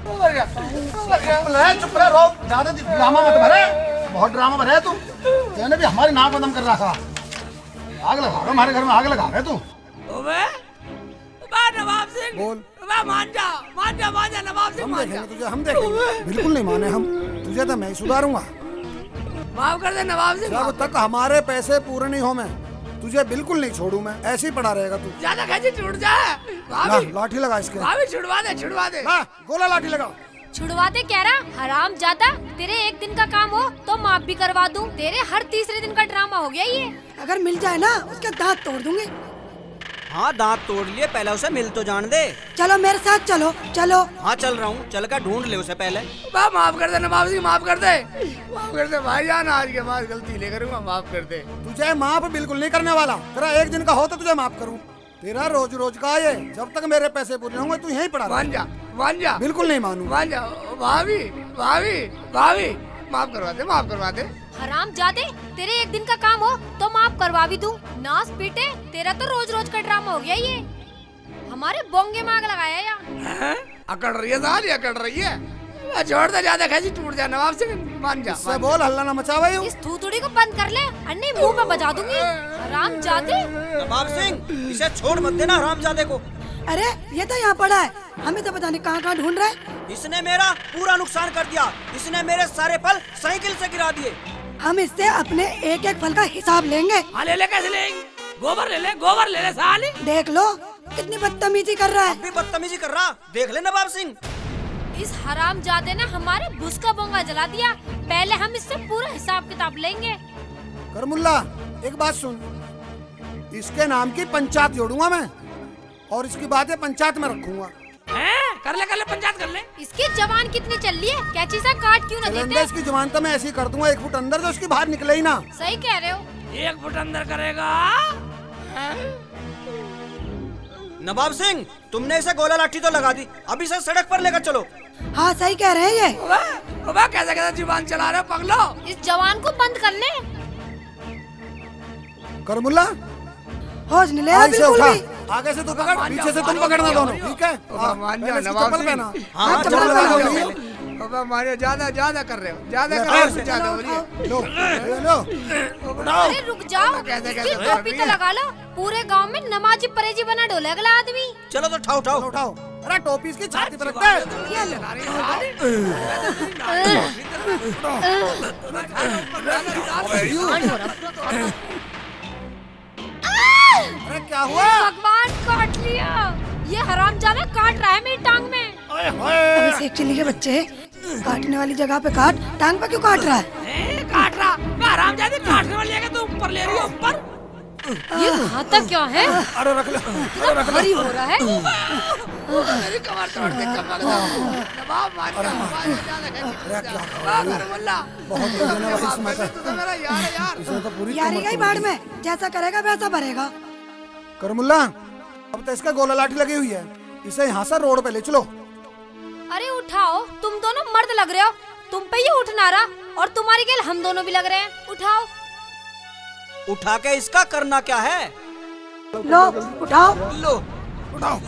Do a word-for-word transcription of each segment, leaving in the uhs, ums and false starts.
चुप रह, चुप रह, रो, ज्यादा ड्रामा मत भरे, बहुत ड्रामा भरे तू। तूने भी हमारी नाक बदनाम कर रहा था। आग लगा रहे हमारे घर में, आग लगा रहे तू। ओबे, वाह नवाब सिंह। बोल। वाह, मान जा, मान जा, मान जा नवाब सिंह, हम मान जा। देखेंगे तुझे, हम देखेंगे। ओबे। बिल्कुल नहीं माने हम, तुझे तो मैं ही सुधारूंगा। माफ कर दे नवाब सिंह, जब माफ कर। तक हमारे पैसे पूरे नहीं हो मैं तुझे बिल्कुल नहीं छोड़ू मैं, ऐसे ही पड़ा रहेगा तू। ज्यादा खींची टूट जा। ला, भाभी। लाठी लगा इसके। भाभी छुड़वा दे, छुड़वा दे। ला, गोला लाठी लगा। छुड़वा दे कह रहा, हराम ज्यादा। तेरे एक दिन का काम हो तो माफ भी करवा दूं। तेरे हर तीसरे दिन का ड्रामा हो गया ये। अगर मिल जाए ना, उसके दांत तोड़ दूंगी। हाँ, दांत तोड़ लिए, पहले उसे मिल तो जान दे। चलो मेरे साथ चलो, चलो। हाँ, चल रहा हूँ, चल कर ढूंढ ले उसे पहले। बा, माफ कर दे नवाब सिंह, माफ कर दे, माफ कर दे भाईजान, आज के बाद गलती नहीं करूंगा, माफ कर दे। तुझे माफ बिल्कुल नहीं करने वाला, तेरा एक दिन का हो तो तुझे माफ करूँ। तेरा रोज रोज का ये, जब तक मेरे पैसे पूरे होंगे तू यहीं पड़ा रह। मान जा, मान जा। बिल्कुल नहीं मानू। मान जा, भाभी, भाभी, भाभी, माफ करवा दे, माफ करवा दे। हराम जादे, तेरे एक दिन का काम हो तो माफ करवा भी दूं। नास पीटे, तेरा तो रोज रोज का ड्रामा हो गया ये। हमारे बोंगे में आग लगाया या। हैं? अकड़ रही है साली, अकड़ रही है। मैं छोड़ दे, ज्यादा खींची टूट जा नवाब सिंह, मान जा, इससे मान जा। बोल, हल्ला ना मचा भाई। इस थूथड़ी को बंद कर ले, अन्नी मुंह पे बजा दूंगी। हराम जादे। नवाब सिंह, इसे छोड़ मत देना हराम जादे को। अरे, ये तो यहाँ पड़ा है, हमें तो पता नहीं कहाँ कहाँ ढूंढ रहा है। इसने मेरा पूरा नुकसान कर दिया, इसने मेरे सारे फल साइकिल से गिरा दिए। हम इससे अपने एक एक फल का हिसाब लेंगे। हाँ, ले ले, कैसे लेंगे? गोबर ले ले, गोबर ले ले साली। देख लो, कितनी बदतमीजी कर रहा है। अब भी बदतमीजी कर रहा, देख ले नवाब सिंह। इस हरामजादे ने हमारे भूस का बोंगा जला दिया। पहले हम इससे पूरा हिसाब किताब लेंगे। करमुल्ला, एक बात सुन, इसके नाम की पंचायत जोड़ूंगा मैं और इसकी बातें पंचायत में रखूंगा। हैं? कर ले, कर ले, पंचायत कर ले। इसकी जबान कितनी चल रही है, कैंची से काट क्यों ना देते? इसकी जबान तो मैं ऐसी कर दूंगा, एक फुट अंदर जो इसकी बाहर निकले ही ना। सही कह रहे हो। एक फुट अंदर करेगा। नवाब सिंह, तुमने इसे गोला लाठी तो लगा दी, अब इसे सड़क पर लेकर चलो। हाँ, सही कह रहे हैं ये। वाह, वाह, कैसा कैसा जुबान चला रहे हो पगलो। इस जवान को बंद कर ले। करमुल्ला, होश नहीं ले अभी बिल्कुल भी। आगे से तू पकड़, पीछे से तुम पकड़ना दोनों, ठीक है? हाँ, पहले इसकी चप्पल पहना। हाँ, चप्पल पहना। बाबा मारियो, ज्यादा, ज्यादा कर रहे हो, ज्यादा कर रहे हो, ज्यादा हो रही है। लो, ले लो। अरे रुक जाओ, इसकी टोपी तो लगा लो। पूरे गांव में नमाजी परेजी बना डोले अगला आदमी। चलो तो उठाओ, उठाओ। चलो उठाओ। अरे टोपी इसकी छाती पर रख दे। ये लो। अरे क्या हुआ? भगवान, काट लिया। ये हरामजादा काट रहा है मेरी टांग में। ओए होए। अबे सेक चिल्ली के बच्चे, काटने वाली जगह पे काट, टांग पे क्यों काट रहा है? ए, काट रहा। मैं हरामजादे काटने वाली जगह तो ऊपर ले रही है, ऊपर। ये घातक क्या है? अरे रख ले, अरे रख ले। भारी हो रहा है। मेरी कमर तोड़ दे, कमर तोड़। नवाब मार के मार के जा लगे। अरे क्या वाह, करमुल्ला। बहुत वजन है भाई इसमें तो। तू तो मेरा यार है यार। इसमें तो पूरी यारी कमर गई तोड़ भाड़ दी। में, जैसा करेगा वैसा भरेगा। करमुल्ला, अब तो इसका गोला लाठी लगी हुई है, इसे यहाँ से रोड पे ले चलो। अरे उठाओ, तुम दोनों मर्द लग रहे हो, तुम पे ये उठ ना रहा और तुम्हारी गेल हम दोनों भी लग रहे हैं। उठाओ। उठा के इसका करना क्या है? लो, उठाओ। लो। उठाओ।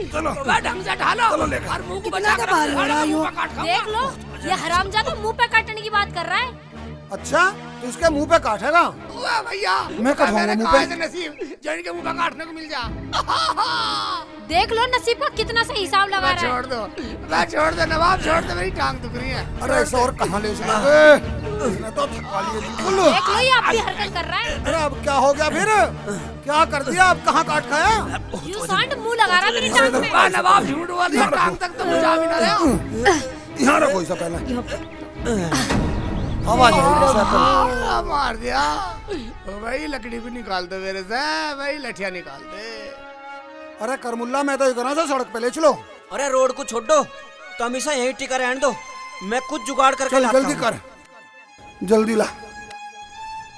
चलो। ढंग से उठा लो। चलो लेकर। और मुंह को कितना बचा के भारी हो रहा है यो। देख लो, ये हरामजादा मुंह पे काटने की बात कर रहा है। अच्छा, तो इसके मुंह पे काटेगा? वाह भैया, मैं कटवाऊंगा मुंह पे। नसीब जो इनके मुंह पे काटने को मिल जा। देख लो नसीब का कितना सही हिसाब लगा रहा है। छोड़ दो, मैं छोड़ दो नवाब, छोड़ दो, मेरी टांग दुख रही है। अरे ऐसा और कहाँ ले चलोगे? इसने तो थका लिए बिल्कुल। देख लो ये अपनी हरकत कर रहा है। अरे अब क्या हो गया फिर? क्या कर दिया? अब कहाँ काट खाया? यू सांड मुंह लगा रहा है मेरी टांग में। वाह नवाब, झूठ बोल रहा, टांग तक तो मुझे भी ना रहा। यहाँ रखो इसे पहले। आवाज आई है, आ, मार दिया। ओ भाई, लकड़ी भी निकाल दो मेरे से, भाई, लठिया निकाल दे। अरे करमुल्ला, मैं तो ये करा था, सड़क पे ले चलो। अरे रोड को छोड़ो, तुम इसे यहीं टिका रहने दो, मैं कुछ जुगाड़ करके लाता हूँ। जल्दी कर, जल्दी ला।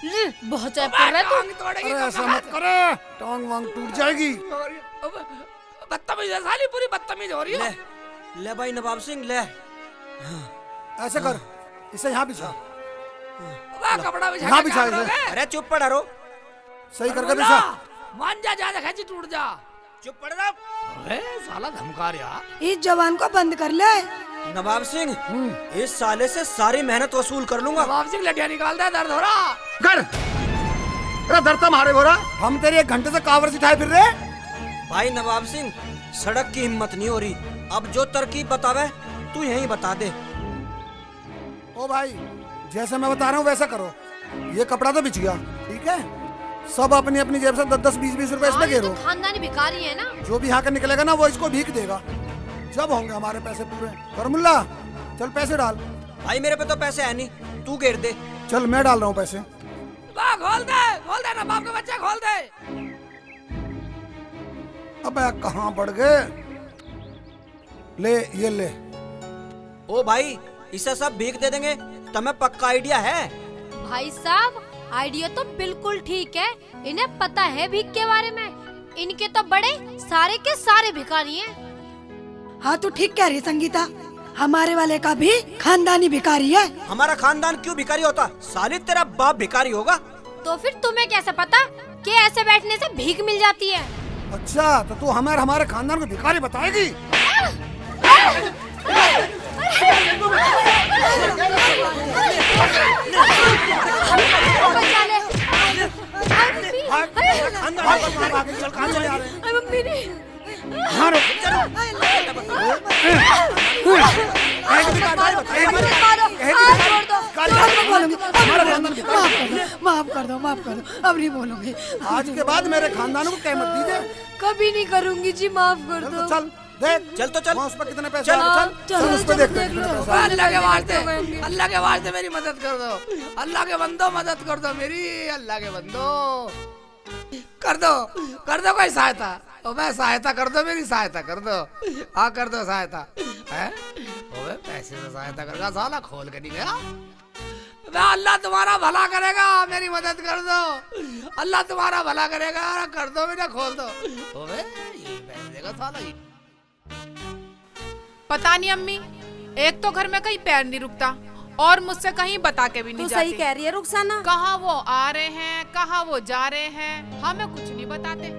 ले, बहुत ऐप कर रहा है तू। अरे ऐसा मत करे, टांग वांग टूट जाएगी। बदतमीज है साली, पूरी बदतमीज हो रही है। ले, ले भाई नवाब सिंह, ले। ऐसे कर, इसे यहाँ बिछा। वाह, कपड़ा बिछा यहाँ के बिछा क्या इसे। करोगे? अरे चुप पड़ा रो। सही करके बिछा। मान जा, जा, जा, खींची टूट जा। चुप पड़ रहा। अरे साला धमका रहा। इस जवान को बंद कर ले। नवाब सिंह, हम्म। इस साले से सारी मेहनत वसूल कर लूंगा। नवाब सिंह, लठिया निकाल दे, दर्द हो रहा। कर। अरे, दर्द तो मारे हो रहा। हम तेरे एक घंटे से कावर सिखाए फिर रहे। भाई नवाब सिंह, सड़क की हिम्मत नहीं हो रही। अब जो तरकीब बतावे, तू यहीं बता दे। ओ भाई, जैसे मैं बता रहा हूँ वैसा करो। ये कपड़ा तो बिछ गया, ठीक है? सब अपनी अपनी जेब से दस दस, बीस बीस रुपए इसमें हमारे गेरो। तो खानदानी भिखारी है ना। जो भी यहाँ का निकलेगा ना, वो इसको भीख देगा। जब होंगे हमारे पैसे पूरे। करमुल्ला, चल पैसे डाल। भाई, मेरे पे तो पैसे है नहीं, तू गेर दे। चल, मैं डाल रहा हूँ पैसे। वाह, खोल दे, खोल दे ना, बाप के बच्चे, खोल दे। अबे, कहाँ पड़ गए? ले, ये ले। ओ भाई, इसे सब भीख दे देंगे, तुम्हें पक्का आइडिया है? भाई साहब, आइडिया तो बिल्कुल ठीक है। इन्हें पता है भीख के बारे में। इनके तो बड़े सारे के सारे भिखारी हैं। हाँ, तू ठीक कह रही संगीता, हमारे वाले का भी खानदानी भिखारी है। हमारा खानदान क्यों भिखारी होता? साली, तेरा बाप भिखारी होगा। तो फिर तुम्हें कैसे पता कि ऐसे बैठने से भीख मिल जाती है? अच्छा, तो तू हमें और हमारे खानदान को भिखारी बताएगी? बचा ले। हाय मम्मी। हाय। अंदर आ, अंदर आ, चल, कहाँ चले जा रहे हैं? हाय मम्मी रे। मारो। एक भी बात नहीं बताई, एक भी बात। मारो। एक भी बात। छोड़ दो। काली छोड़ दो। मारो, मारो, मारो। माफ कर दो, माफ कर दो, माफ कर दो, अब नहीं बोलूंगी। आज के बाद मेरे खानदान को कह मत दीजिए। कभी नहीं करूंगी जी, माफ कर चल तो दो। चल, देख। चल तो चल। वहाँ उस पर कितने पैसे चल। आ रहे हैं, चल। चल, चल, उस पर चल, देखते हैं देख कितने लो। पैसे आ रहे हैं। अल्लाह के वास्ते, अल्लाह के वास्ते मेरी मदद कर दो। अल्लाह के बंदो, मदद कर दो मेरी, अल्लाह के बंदो। कर दो, कर दो कोई सहायता। ओ भाई, सहायता कर दो मेरी, सहायता कर दो। हाँ, कर दो सहायता। हैं? ओ भाई, पैसे से सहायता करेगा साला, खोल के नहीं गया। बे, अल्लाह तुम्हारा भला करेगा, मेरी मदद कर दो। अल्लाह तुम्हारा भला करेगा, कर दो बेटा, खोल दो। ओ बे, ये पैसे देगा साला, ये। पता नहीं अम्मी, एक तो घर में कहीं पैर नहीं रुकता और मुझसे कहीं बता के भी नहीं तू सही जाते। कह रही है रुखसाना। कहाँ वो आ रहे हैं, कहाँ वो जा रहे हैं, हमें कुछ नहीं बताते।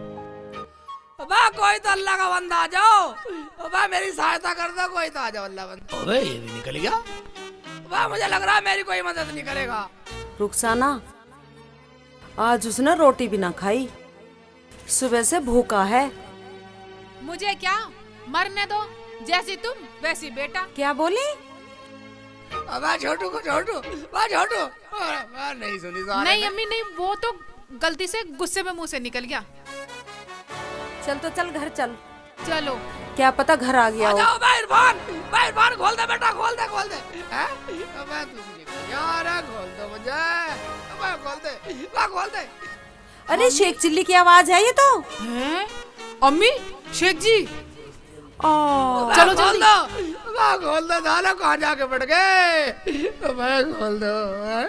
अबे कोई तो अल्लाह का बंदा आ जाओ। अबे मेरी सहायता कर दो, कोई तो आ जाओ अल्लाह बंदा। अबे ये भी निकल गया। अबे मुझे लग रहा है मेरी कोई मदद नहीं करेगा। रुखसाना, आज उसने रोटी भी ना खाई, सुबह से भूखा है। मुझे क्या, मरने दो, जैसी तुम वैसी बेटा। क्या बोली? अबे छोटू को, छोटू, वाह छोटू, वाह, वाह, नहीं सुनी सारे नहीं ने। अम्मी नहीं, वो तो गलती से गुस्से में मुंह से निकल गया। चल तो चल, घर चल। चलो। क्या पता घर आ गया आ हो। जाओ भाई इरफान, भाई इरफान खोल दे बेटा, खोल दे, खोल दे। हैं? अबे तू मुझे यार है, खोल दो मुझे। अबे खोल दे, वाह खोल दे। अरे शेख चिल्ली की आवाज है ये तो। हैं? अम्मी, शेख जी। ओ। चलो जल्दी। वाह खोल दो, साला कहाँ जाके पड़ गए? वाह खोल दो। हैं?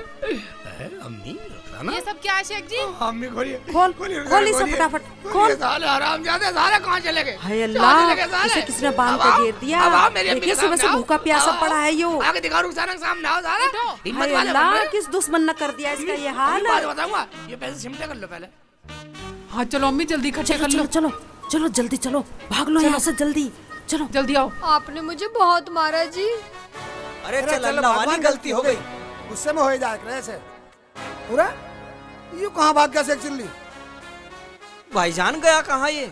हैं, अम्मी, रुखसाना? ये सब क्या है शेख जी? अम्मी खोलिए, खोल, खोलिए, खोल इसे खोलिए। फटाफट, खोलिए, खोल। साले हरामजादे, साले कहाँ चले गए? हाय कहाँ अल्लाह, चले गए साले? इसे किसने बांध अब के आओ, घेर दिया? अब आओ मेरी अम्मी देखिए, के सुबह सामने से आओ, भूखा प्यासा आओ, पड़ा है यो। आके दिखाओ रुखसाना के सामने आओ साले। उठो। हिम्मत हाय वाले बन अल्लाह, रहे हो। किस दुश्मन ने कर दिया इसका ये हाल? अम्मी, बात बताऊंगा, ये पैसे सिमटे कर लो पहले। हाँ, चलो अम्मी, जल्दी इकट्ठे चलो, कर लो। चलो, चलो, चलो, जल्दी चलो, भाग लो चलो। यहाँ से जल्दी, चलो। जल्दी आओ। आपने मुझे बहुत मारा जी। अरे अरे चल, चल, अल्लाह वाली भगवान, गलती हो गई। गुस्से में हो ही जाए करे ऐसे। अरे, ये कहाँ भाग गया शेख चिल्ली? भाईजान गया कहाँ ये?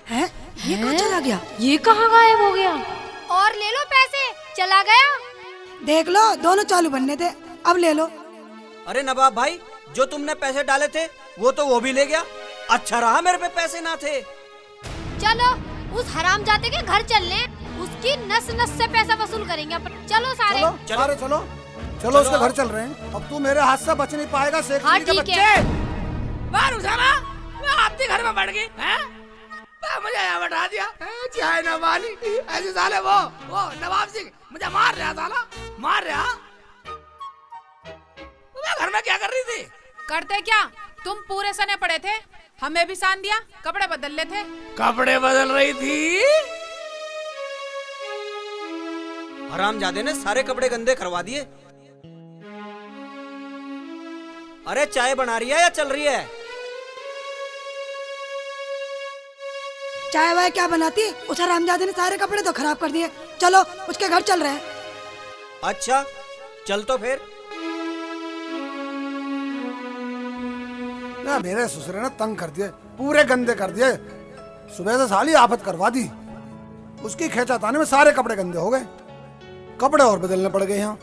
हैं? ये कहाँ हैं? चला गया? ये कहाँ गायब हो गया? और ले लो पैसे, चला गया। देख लो, दोनों चालू बनने थे, अब ले लो। अरे नवाब भाई, जो तुमने पैसे डाले थे, वो तो वो भी ले गया। अच्छा रहा मेरे पे पैसे ना थे। चलो, उस हरामजादे के घर चल लें, उसकी नस नस से पैसा वसूल करेंगे अपन। चलो सारे। चलो, चलो। सारे चलो, चलो, चलो। उसके घर चल रहे हैं। अब तू मेरे हाथ से बच नहीं पाएगा शेख हाँ, जी के ठीक है। बच्चे। वाह रुखसाना, मैं आपके घर में बैठ गई, हैं? वाह, मुझे यहाँ बैठा दिया, हैं? चाय ना पानी, ऐसे साले वो, वो नवाब सिंह मुझे मार रहा साला, मार रहा। मैं घर में क्या कर रही थी? करते क्या, तुम पूरे सने पड़े थे, हमें भी सान दिया, कपड़े बदल लेते। कपड़े बदल रही थी? हरामजादे ने सारे कपड़े गंदे करवा दिए। अरे चाय बना रही है या चल रही है? चाय वाय क्या बनाती, उस हरामजादे ने सारे कपड़े तो खराब कर दिए। चलो उसके घर चल रहे हैं। अच्छा, चल तो फिर। ना, मेरे ससुरे ने तंग कर दिए, पूरे गंदे कर दिए। सुबह से साली आफत करवा दी। उसकी खेचातानी में सारे कपड़े गंदे हो गए, कपड़े और बदलने पड़ गए यहाँ।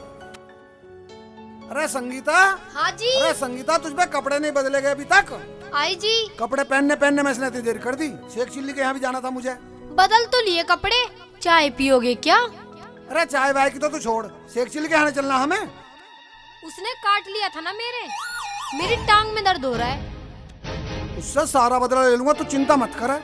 अरे संगीता। हाँ जी। अरे संगीता, तुझ पे कपड़े नहीं बदले गए अभी तक। आई जी। कपड़े पहनने पहनने में इसने इतनी देर कर दी। शेख चिल्ली के यहाँ भी जाना था मुझे। बदल तो लिए कपड़े, चाय पियोगे क्या? अरे चाय वाय की तो तू छोड़, शेख चिल्ली के यहाँ चलना हमें। उसने काट लिया था ना मेरे, मेरी टांग में दर्द हो रहा है। उससे सारा बदला ले लूंगा, तू चिंता मत कर।